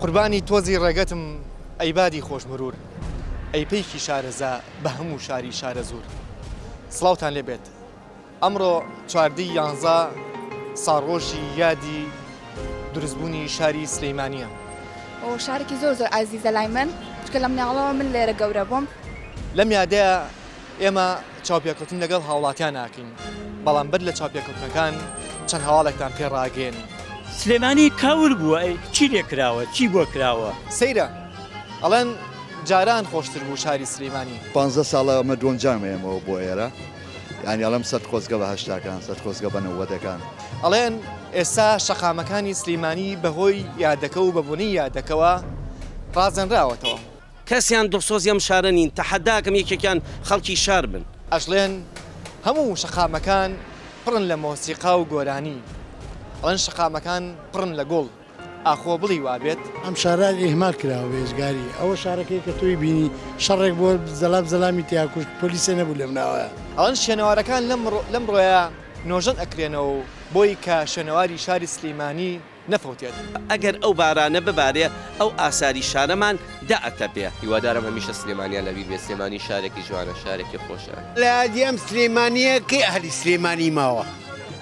قوربانی تۆزی ڕێگەتم ئەی بادی خۆش مروور ئەی پەیکی شارەزا بە هەموو شاری شارەزوور سڵاوتان لێ بێت ئەمڕۆ چواردەی یانزە ساڵڕۆژی یادی دروستبوونی شاری سلیمانییە. شارێکی زۆر زۆر ئازیزە لای من چونکە لە مناڵەوە من لێرە گەورە بووم. لەم یادەیا ئێمە چاوپێکەوتن لەگەڵ هاوڵاتیان ئاکەین، بەڵام بەر لە چاوپێکەوتنەکان چەند هەواڵێکتان پێ ڕاگەیەنین. سلێمانی کاول بووە ئەی چی لێ کراوە چی بۆ کراوە؟ سەیرە ئەڵێن جاران خۆشتر بوو شاری سلیمانی. پانزە ساڵە ئەمە دووەم جارمە ئێمەوە بۆ ئێرە یانی ئەڵێم سەد خۆزگە بە هەشتاکان سەد خۆزگە بە نەوەدەکان. ئەڵێن ئێستا شەقامەکانی سلیمانی بەهۆی یادەکە و بەبۆنەی یادەکەوە ڕازێنراوەتەوە. کەسیان دڵسۆزی ئەم شارە نین، تەحەداکەم یەکێکیان خەڵکی شار بن. ئەشڵێن هەموو شەقامەکان پڕن لە مۆسیقا و گۆرانی، ئەڵێن شەقامەکان پڕن لە گوڵ، ئاخۆ بڵی وابێت؟ ئەم شارە ئیهمال کراوە بە ئێجگاری، ئەوە شارەکەی کە تۆی بینی شەڕێک بووە زەلام زەلامی تیا کوشت، پۆلیسێ نەبوو لەم ناوەیا. ئەڵێن شوێنەوارەکان لەمڕۆیا نۆژەن ئەکرێنەوە و بۆی کە شوێنەواری شاری سلیمانی نەفەوتێت. ئەگەر ئەو بارانە ببارێ ئەو ئاساری شارەمان دائەتەپێ. هیوادارم هەمیشە سلێمانیان لەبیر بێت، سلێمانی شارێکی جوانە، شارێکی خۆشە. لە یادی ئەم سلێمانییە کەی ئەهلی سلێمانی ماوە؟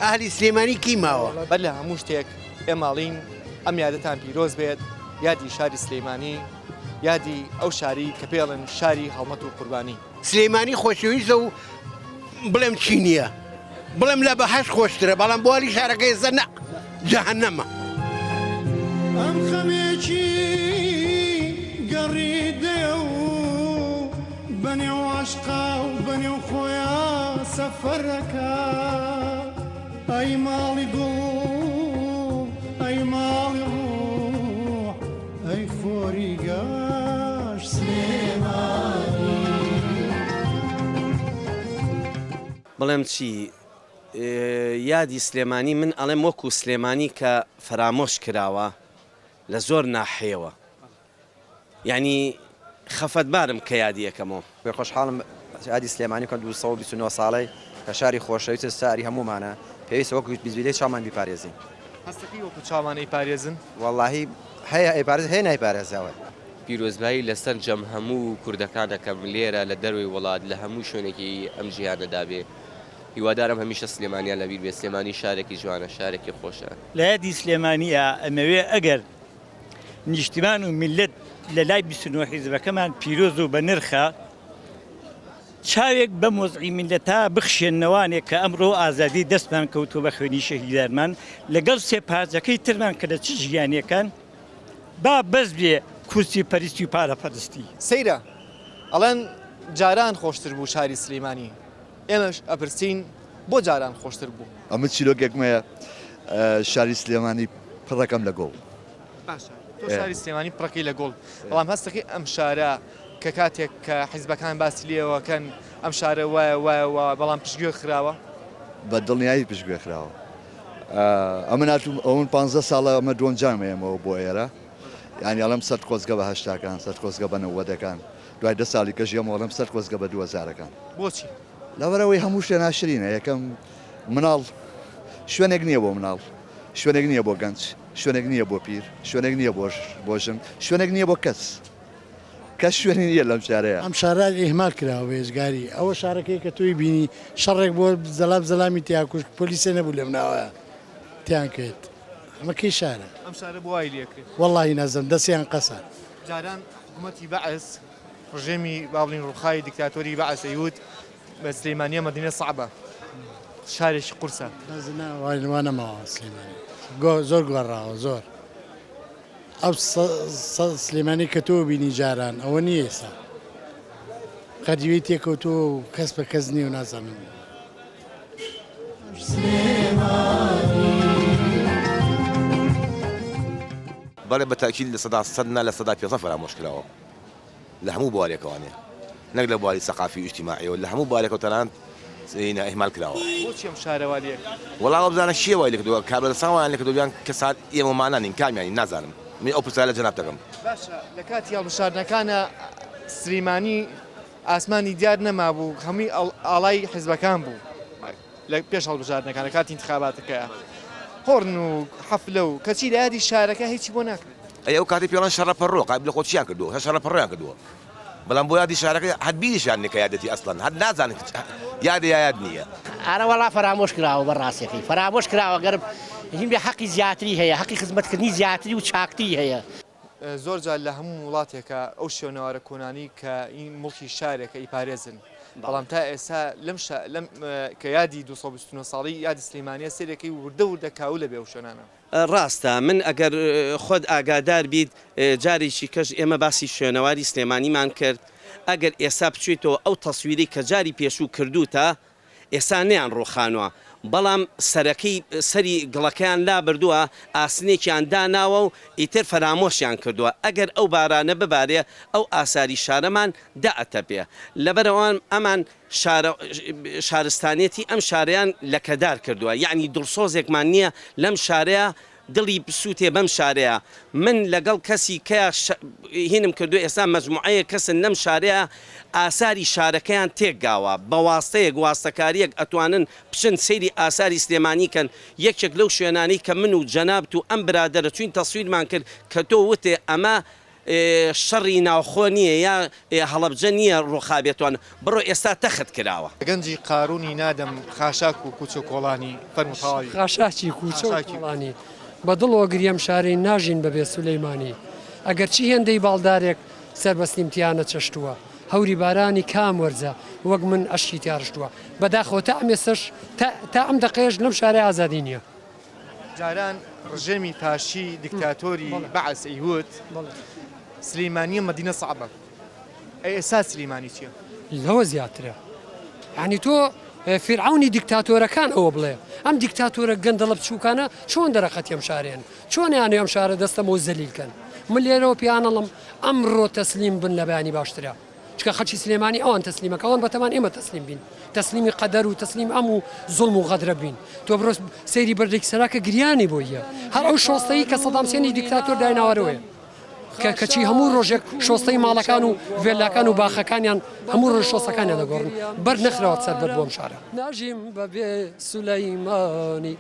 ئەهلی سلێمانی کەی ماوە؟ بەر لە هەموو شتێک ئێمە ئەڵێین ئەم یادەتان پیرۆز بێت، یادی شاری سلێمانی، یادی ئەو شارەی کە پێی ئەڵێن شاری هەڵمەت و قوربانی. سلێمانی خۆشەویستە و بڵێم چی نییە بڵێم لە بەهەشت خۆشترە بەڵام بۆ هەلی شارەکە ئێستا نا جەهەنەمە. ئەم خەمێکی گەڕیدەیە و بەنێو عەشقا و بەنێو خۆیا سەفەرەکا ئەی ماڵی گوڵ ئەی ماڵی ڕوح ئەی خۆری گەش سلێمانی. بڵێم چی یادی سلێمانی من ئەڵێم وەکو سلێمانی کە فەرامۆش کراوە لە زۆر ناحیەوە یانی خەفەتبارم کە یادی ئەکەمەوە. زۆر خۆشحاڵم یادی سلێمانی بکەم 229 ساڵەی کە شاری خۆشەویستە شاری هەموومانە پێویستە وەکو بیزویلەی چاومان بیپارێزین. هەستەکەی وەکو چاومان ئەیپارێزن؟ وەڵاهی هەیە ئەیپارێزن هەیە نایپارێزێ ئەوە. پیرۆزبایی لە سەرجەم هەموو کوردەکان ئەکەم لێرە لە دەروەی وڵات لە هەموو شوێنێکی ئەم جیهانەدا بێ هیوادارم هەمیشە سلێمانیان لەبیر بێ سلێمانی شارێکی جوانە شارێکی خۆشە. لە یادی سلێمانییە ئەمەوێ ئەگەر نیشتیمان و میللەت لە لای 29 حیزبەکەمان پیرۆز و بەنرخە، چاوێک بەم وەزعی میللەتە بخشێننەوانێ کە ئەمڕۆ ئازادی دەستمان کەوتووە بە خوێنی شەهیدانمان لەگەڵ سێ پارچەکەی ترمان کە لە چ ژیانێکان، با بەس بێ کورسی پەرستی و پارە پەرستی. سەیرە ئەڵێن جاران خۆشتر بوو شاری سلیمانی ئێمەش ئەپرسین بۆ جاران خۆشتر بوو؟ ئەمن چیرۆکێکم هەیە شاری سلێمانی پڕەکەم لە گوڵ. باشە تۆ شاری سلێمانی پڕەکەی لە گوڵ بەڵام هەستەکەی ئەم شارە کە کاتێک کە حیزبەکان باسی لێوەکەن ئەم شارە وایە وایە وایە بەڵام پشتگوێ خراوە؟ بە دڵنیایی پشتگوێ خراوە. ئەمن هاتووم ئەومن پانزە ساڵە ئەمە دووەم جارمە ئێمەوە بۆ ئێرە یانی ئەڵێم سەد خۆزگە بە هەشتاکان سەد خۆزگە بە نەوەدەکان دوای دە ساڵی کەش ئێمە ئەڵێم سەد خۆزگە بە دوو هەزارەکان. بۆچی؟ لەبەرئەوەی هەموو شتێ ناشرینە یەکەم مناڵ شوێنێک نییە بۆ مناڵ شوێنێک نییە بۆ گەنج شوێنێک نییە بۆ پیر شوێنێک نییە بۆ بۆ ژن شوێنێک نییە بۆ کەس کەس شوێنی نییە لەم شارەیا. ئەم شارە ئیهمال کراوە بە ئێجگاری ئەوە شارەکەی کە تۆی بینی شەڕێک بووە زەلام زەلامی تیا کوشت پۆلیسێ نەبوو لەم ناوەیا تیان کوێت ئەمە کەی شارە؟ ئەم شارە بۆ وای لێکرێ؟ وەڵاهی نازم دەسیان قەسە. جاران حکومەتی بەعس ڕژێمی با بڵێین ڕووخاوی دیکتاتۆری بەعس ئەیوت سلێمانیە مەدینە سەعبە شارێکی قورسە. بەس نا وا نەماوە سلێمانی زۆر گۆڕاوە زۆر. ئەو سلێمانی کە تۆ بینی جاران ئەوە نییە ئێستا غەریبەی تێکەوتووە و کەس بە کەس نییە و نازانم. بەڵێ بە تاکید 100% نا 500% فەرامۆش کراوە لە هەموو بوارێکەوانێ نەک لە بواری سەقافی و ئیجتیماعیەوە لە هەموو بوارێکەوە تەنانەت ئیهمال کراوە. بۆچی ئەم شارە وا لێ کرد؟ وەڵا وابزانە کێ وای لێ کردووە کاربەدەستان وایان لێ کردووە یان کەسان ئێمەمانە نین کامیانین نازانم من ئەو پرسیارە لە جەنابت دەکەم. باشە لە کاتی هەڵبژاردنەکانا سلیمانی ئاسمانی دیار نەمابوو هەمووی ئاڵای حیزبەکان بوو لە پێش هەڵبژاردنەکان لە کاتی ئینتخاباتەکەیا هۆرن و حەفلە و کەچی لە یادی شارەکە هیچی بۆ ناکرێت. ئەی ئەو کاتەی پێڵێن شەڕە پەڕۆ قابل خۆ چیان کردووە هەر شەڕە پەڕۆیان کردووە بەڵام بۆ یادی شارەکە هەر بیریشیان نیە کە یادێتی ئەسڵەن هەر نازانن یادە یا یاد نییە. ئارە وەڵا فەرامۆش کراوە بە ڕاستەکەی فەرامۆش کراوە گەر هین بێ حەقی زیاتری هەیە حەقی خزمەتکردنی زیاتری و چاکتری هەیە. زۆر جار لە هەموو وڵاتێکا ئەو شوێنەوارە کۆنانەی کە موڵکی شارێکە ئیپارێزن بەڵام تا ئێستا لەم شا لەم کە یادی 229 ساڵی یادی سلیمانیە سەیرەکەی وردە وردە کاولە بێ ئەو شوێنانە. ڕاستە من ئەگەر خۆت ئاگادار بیت جارێکی کەش ئێمە باسی شوێنەواری سلێمانیمان کرد ئەگەر ئێستا بچیتەوە ئەو تەسویرەی کە جاری پێشوو کردووتە ئێستا نەیان ڕووخانوە بەڵام سەرەکەی سەری گڵەکەیان لابردووە ئاسنێکیان داناوە و ئیتر فەرامۆشیان کردووە ئەگەر ئەو بارانە ببارێ ئەو ئاساری شارەمان دائەتەپێ لەبەرئەوە ئەمان شارە شارستانیەتی ئەم شارەیان لەکەدار کردووە یەعنی دڵسۆزێکمان نیە لەم شارەیا دڵی بسوتێ بەم شارەیا من لەگەڵ کەسی کەیا هینم کردوە ئێستا مەجموعەیەک کەسن لەم شارەیا ئاساری شارەکەیان تێک گاوە بە واستەیەک واستەکاریەک ئەتوانن بچن سەیری ئاساری سلێمانی کەن یەکێک لەو شوێنانەی کە من و جەنابت و ئەم برادەرە چوین تەسویرمان کرد کە تۆ وتێ ئەمە شەڕی ناوخۆ نییە یا هەڵەبجە نییە ڕووخابێتوان بڕۆ ئێستا تەخت کراوە. گەنجی قارونی نادەم خاشاک و کوچە و کۆڵانی فەرموو تەواوی. خاشاکی کوچە و کۆڵانی بە دڵ ئۆگری ئەم شارەی ناژین بە بێ سولەیمانی ئەگەرچی هێندەی باڵدارێک سەربەستیم تیا نەچەشتووە هەوری بارانی کام وەرزە وەک من ئەشکی تیا ڕشتووە بەداخەوە تا ئەم ئێستەش تا ئەم دەقەیەش لەم شارە ئازادی نییە. جاران ڕژێمی فاشی دیکتاتۆری بەعس ئەیوت سلیمانیە مەدینە سەعبە ئەی ئێستا سلیمانی چیە؟ لەوە زیاترە یانی تۆ فیرعەونی دیکتاتۆرەکان ئەوە بڵێ ئەم دیکتاتۆرە گەندەڵە بچووکانە چۆن دەرەقەتی ئەم شارێن چۆن یانێ ئەم شارە دەستەمەوە زەلیل کەن من لێرەوە پێیانەڵم ئەمڕۆ تەسلیم بن لە بەیانی باشترە. چونکە خەڵکی سلێمانی ئەوان تەسلیمەکە ئەوان بەتەمان ئێمە تەسلیم بین تەسلیمی قەدەر و تەسلیم ئەم و زوڵم و غەدرە بین تۆ بڕۆ سەیری بەردێکی سەرا کە گریانی بۆیە هەر ئەو شۆستەی کە سەدام حسێنی دیکتاتۆر دایناوەرەوەیە کە کەچی هەموو ڕۆژێک شۆستەی ماڵەکان و ڤێلاکان و باخەکانیان هەموو ڕۆژ شۆستەکانیان دەگۆڕن بەر نەخراوە سەر بەر بۆم شارە. ناژیم بەبێ سولەیمانی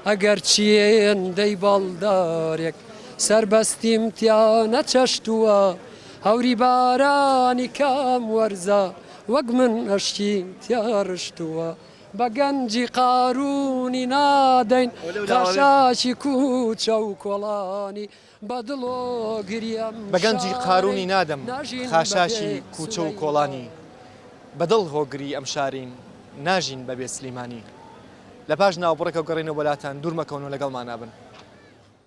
ئەگەر چی هێندەی باڵدارێک سەربەستیم تیا نەچەشتووە هەوری بارانی کام وەرزە وەک من ئەشکی تیا ڕشتووە بە گەنجی قارونی نادەین خاشاکی کوچە و کۆڵانی بە دڵۆ گریەم بە گەنجی قارونی نادەم خاشاکی کوچە و کۆڵانی بە دڵ هۆگری ئەم شارین ناژین بەبێ سلیمانی لە پاش ناوبڕێکەوە گەڕێینەوە بۆ لاتان دوور مەکەونەوە لەگەڵمانا بن.